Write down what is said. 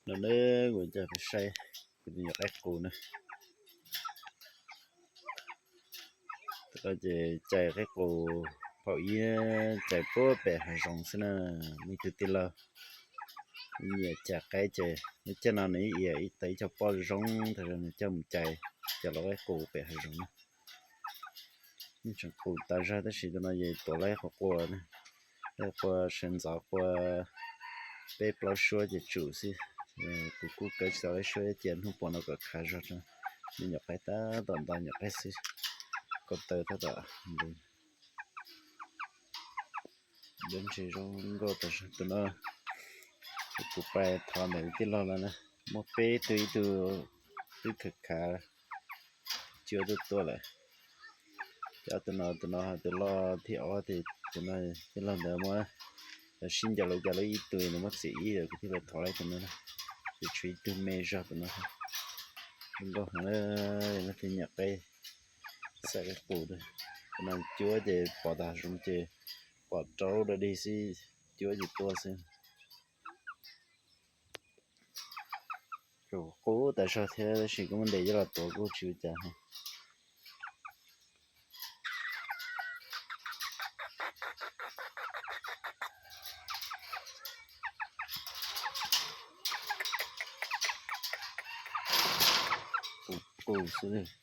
No ne, kuv coj peb saib kuv tus nyuam qaib qus na. Ces cais qaib qus phaum ib, cais puag pem hav zoov xwb na. Muaj ib tug tij laug nyiam cais qaib ces nws caij no nws ib, ib tau ib co poj zoo zoo tas zog nws coj mus cais cov laus qaib qus pem hav zoov na. Yeej tseem qus tas zog tab sis tus no ces tuav laib qhuav qua na, laib qua sawv ntxov qua peb plaub suab ces tsum xwb. Kuv kuj kaw tsis tau laib suab cia hnub puas no kom khav zog tso. Me nyuam qaib tab tom nta nyuam qaib xwb, ko taw tab tom ntshe zoo nkauj tas zog. Tus no kuv pais thov ntawm tij laug lawm na, muaj peb tug, ib tug twb khav khav cuab tuaj tuaj lawm. Ces tus no, tus no tus loj thib ob, tus no tij laug ntawd muab sib ncaws lawv cov lawv ib tug nws muab txiav ib, kuv thiaj li thov laib tus no. Ces tshuav ib tug me zog tus no. Zoo nkauj heev na, leej twg nyiam qaib, xav qaib qus, tus no cuab ces pom tas zoov ces pom raub dog dig xwb, cuab ces tuaj xwb. Qus tas zog thiab tab sis kuj muaj ntev coj los tuav kuj tsis ua cas. Qus xwb.